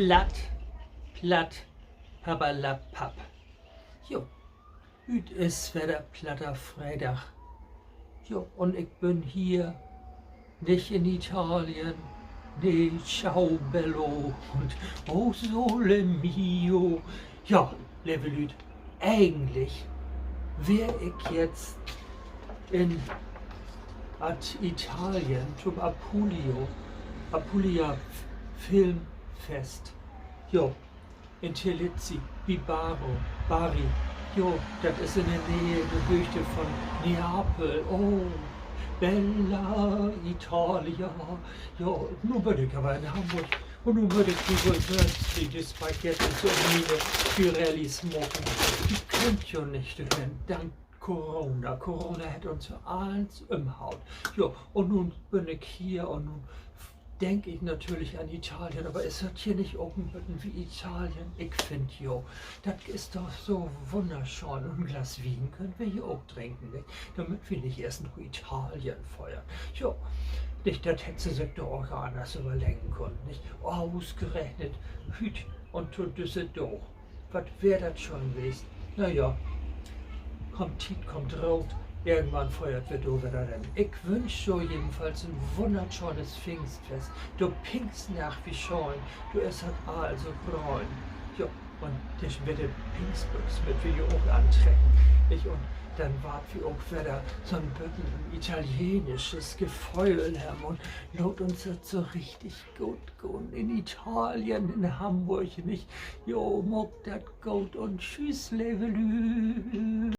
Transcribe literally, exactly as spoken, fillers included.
Platt, platt, pappalapapp. Jo, hüüt is wedder Platter Freedag. Jo, un ik bün hier nich in Italien, nee, ciao bello un oh sole mio. Ja, leve Lüüd, egentlich weer ik jetzt in At-, Italien to'n Apulio, Apulia F-, Filmfest. Jo, in Terlizzi, bi Baro, Bari. Jo, dat is in de Neegde, in de Höögde von Neapel. Oh, bella Italia. Jo, nu bün ik aver in Hamborg un nu mutt ik mi woll sülvst de Spaghettis un miene Pirellis maken. De köönt jo nich dorhen, dank Corona. Corona hett uns jo allens ümhaut. Jo, un nu bün ik hier un nu denk ik natürlich an Italien, aver is dat hier nich ok en beten wie Italien? Ik finn jo, dat is doch so wunnerschöön. Un en Glas Wien köönt wi hier ok drinken, nich? Dor mööt wi nich eerst na Italien föhren. Jo, nich, dat hett se sik doch ok anners överleggen kunnt, nich? Utgerekent hüüt un to düsse Daag. Wat weer dat schöön west. Na ja, kummt Tiet, kummt Raat. Irgendwann föhrt wi dor wedder hen. Ik wünsch jo jedenfalls en wunnerschönes Pingstfest. Dor Pingstnacht, wie schöön. Dor is dat all so gröön. Jo, un de witte Pingstbüx mööt wi jo ok antrecken, nich? Un denn warrt wi ok wedder so'n beten italienisches Geföhl hebben un laat uns dat so richtig goot gahn in Italien, in Hamborg, nich? Jo, maakt dat goot un tschüüs, leve Lüüd.